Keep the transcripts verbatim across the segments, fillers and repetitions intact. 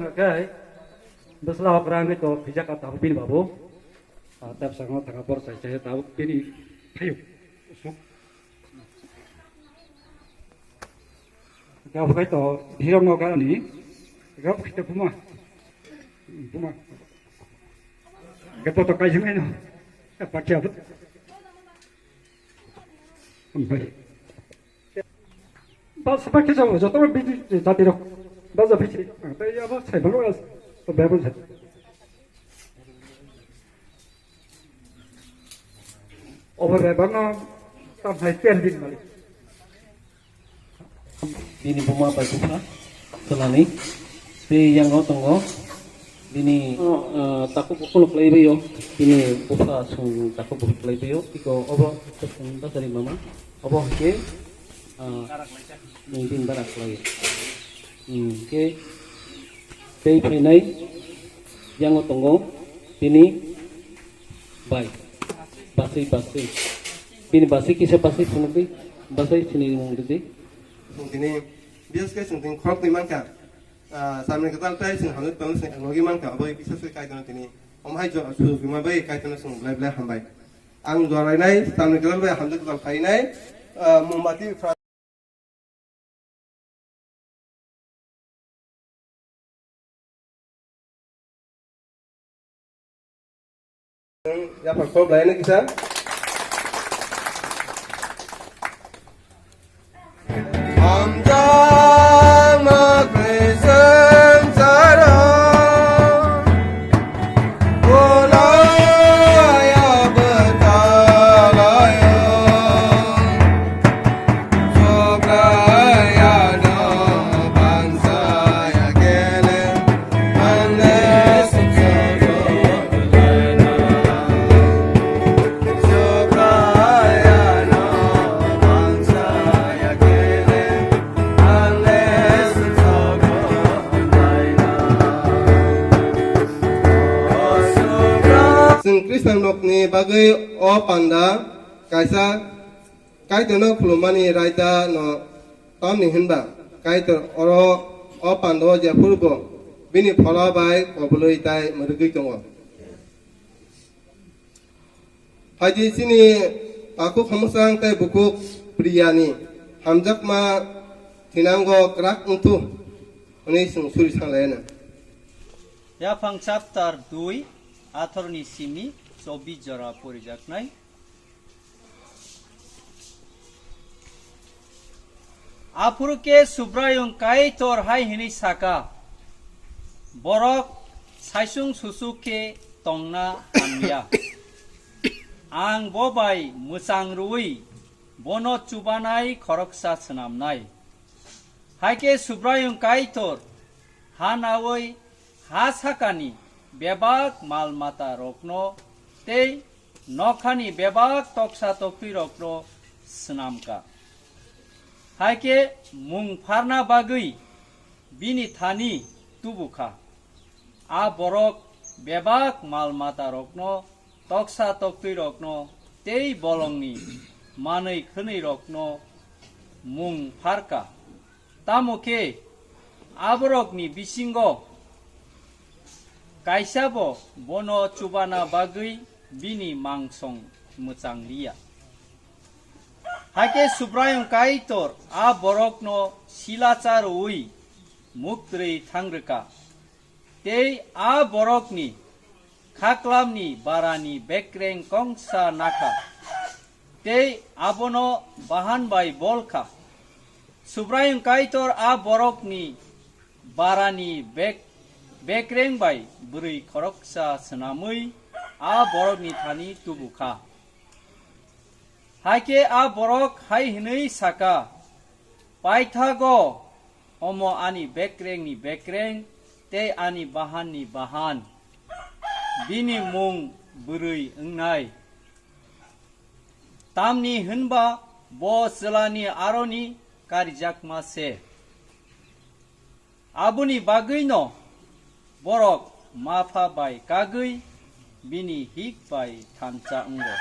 Khe bwsla okra wngwi to phijak ka tabuk bini babu. Ah, tei bwskango thangkha borok chai chai tabuk bini phaio. Khe obo khai to hirok no garani. Khe obo khai to buma. Buma. Khe to to kaijak naino. Khe pakhia bo. Bas, bas, kisa, joto bini jati rok. Bas, bas, bini. Tei abo sai bas, bas, bas, bas. Obo bebak no tam hai ter din mali. Bini buma bai bupha. Tei yang o tongo. Bini, ah, takhuk bukhuk no khlai bai o. Bini bupha song takhuk bukhuk khlai bai o. Iko obo song dasari mama. Obo hwnkhe, ah, bini bara khlai. Hmm, khe tei phainai yang o tongo. Bini bai. Basai, basai. Bini basai kisa basai phunukgwi. Basai sini mung didi. Song tini, bias kai song tini khorok twi mankha. Ah, samni kwtal tei chwng hamjak tongwi chwng logi mankha, abo kisa se Kaitorno tini. Omo hai jo-, sujuk rwma bai Kaitorno chwng belai belai hambai. Ang jorainai, samni kwtal bai hamjak kwtal phainai, ah, mombati fra-, Yapha kok laina kisa. Chwng Khristan rokni bagwi o panda kaisa Kaitorno khulummani raida no tamni hinba Kaitor oro o pandao jephuru bo bini phola bai kobului tai mwrwgwi tongo. Phaidi chini takhuk hamsang tei bukhuk Priyani hamjakma thinango kwrak wngthu hwnwi chwng suri sanglaiano. Yaphang chapter dui, athorni simi chobbish jora porijaknai. Aphuru khe Subraiyung Kaitor hai hwnwi saka, "Borok saisung susuk khe tongna hamya. Ang bo bai mwchang rwui bono chubanai khoroksa swnamnai." Hai khe Subraiyung Kaitor ha naui ha sakani bebak mal mata rokno tei nokhani bebak toksa toktwi rokno swnamkha. Hai khe mung pharna bagwi bini thani tubukha. A borok bebak mal mata rokno, toksa toktwi rokno tei bolongni manwi khwnwi rokno mung pharkha. Tamo khe aborokni bisingo kaisabo bono chubana bagwi bini mangsong mwchang liya. Hakhe Subraiyung Kaitor a borokno silacha rwui muktrwi thangrwkha. Tei a borokni khaklamni barani bekreng kongsa nakha, tei abono bahan bai bolkha. Subraiyung Kaitor a borokni barani bek-, bekreng bai bwrwi khoroksa swnamwi a borokni thani tubukha. Hakhe a borok hai hwnwi saka, "Paithago, omo ani bekrengni bekreng tei ani bahanni bahan, bini mung bwrwi wngnai. Tamni hwnba bo chwlani aroni karijakma se." Aboni bagwino borok mapha bai kagwi bini hik bai thansa wngo,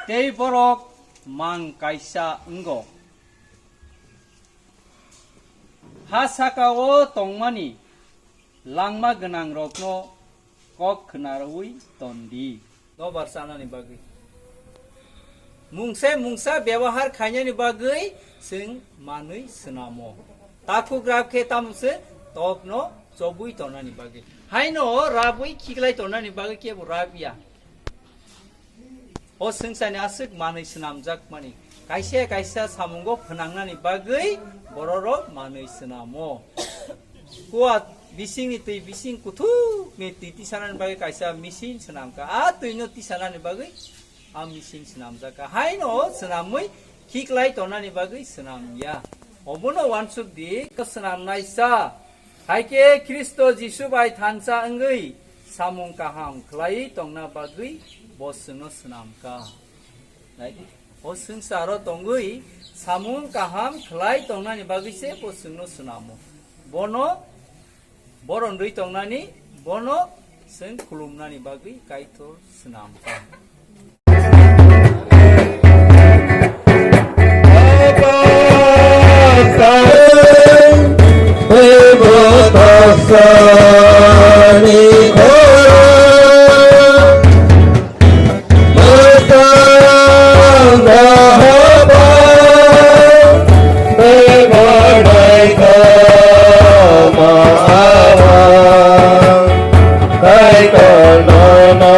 tei borok mang kaisa wngo. Ha saka-o tongmani Langma gwnangrokno kok khnaroui ton di. Nobar chanani bagwi. Mungsa mungsa byabohar khainani bagwi chwng manwi swnamo. Takhuk rab khe tamo se tokno chobwi tonani bagwi. Haino rabwi khiklai tonani bagwi kebo rabya. O swngcharni aswk manwi swnamjakmani. Kaisa kaisa samungo phnangnani bagwi bororok manwi swnamo. Kua bisingni twi bising kuthukni twi tisanani bagwi kaisa machine swnamkha. A twino tisanani bagwi a machine swnamjakha. Haino swnamwi khiklai tonani bagwi swnamya. Obono uansuk di, swnamnaisa. Hai khe Khristo Jisu bai thansa wngwi samung kaham khlaiwi tongna bagwi bo chwngno swnamkha. Nai di, o swngcharo tongwi samung kaham khlai tongnani bagwi se bo chwngno swnamo. Bono, bo rwngwi tongnani, bono chwng khulumnani bagwi Kaitor swnamkha. Kaitor nono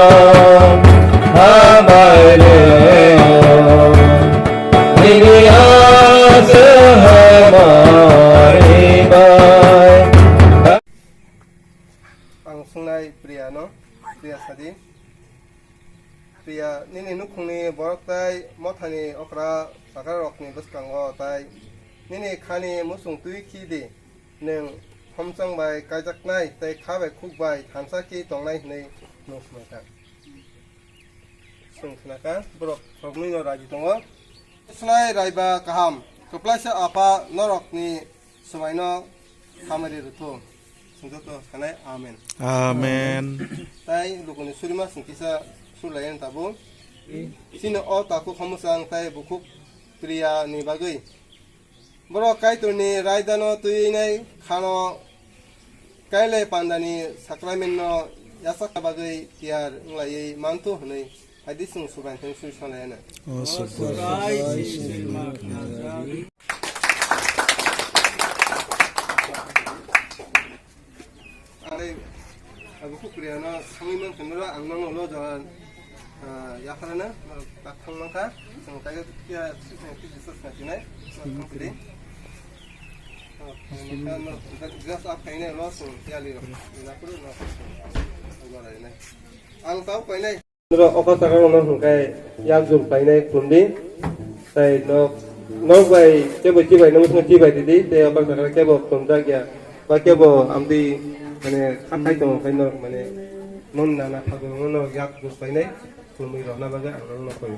hambai reo, nini aswk hambai bai. Ang swngnai Priya no, Priya sadi. Priya, nini nukhungni borok tai mothani okra chakararokni bwskango tai nini khani muchung twi khi di. Nwng homchang bai kaijaknai tei kha bai khuk bai thansa khe tongnai hwnwi nwng swnaka. Chwng swnaka, borok roknwino raji tongo. Swlai raiba kaham, kwplaisa Apha norokni swmaino hamari rwthu. Chwng joto sanai amen. Amen. Tai lukuni surima chwng kisa surlaiya tabuk. Chini o takhuk hamsang tai bukhuk Priya ni bagwi. Borok Kaitorni raidano twiwi nai khano kailai pandani sakramentno yachakna bagwi tiyar wnglaiwi manthu hwnwi hai di chwng Subraiyung thani swi sanlaiyano. O Subraiyung. Are, abo kuk Priya no thangwi man khe noro ang nono lo jora, ah, yapharana, tak thang man kha, chwng kaiga kia, kia, kia, kia, kia, kia, thang phiri. Gas up khainai lo chwng yali rok, ina phuru no, ang jora inai. Ang tau kainai. Norok okra chakra rokno hwnkhe yak jul khlainai khulumdi. Tai nok, nok bai kebo chibai nang song chibai didi, tei okra chakra kebo khulumjak ya, ba kebo amtwi mane khathai tongo khe norok mane non nana phagwrwngno norok yak jul khlainai khulumwi rwna bagwi ang nokno koi.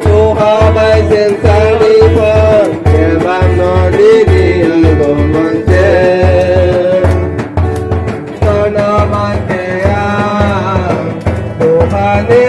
Tuha bai sensani pon kebang no dini agomon se. Tono mangkea, tuha ni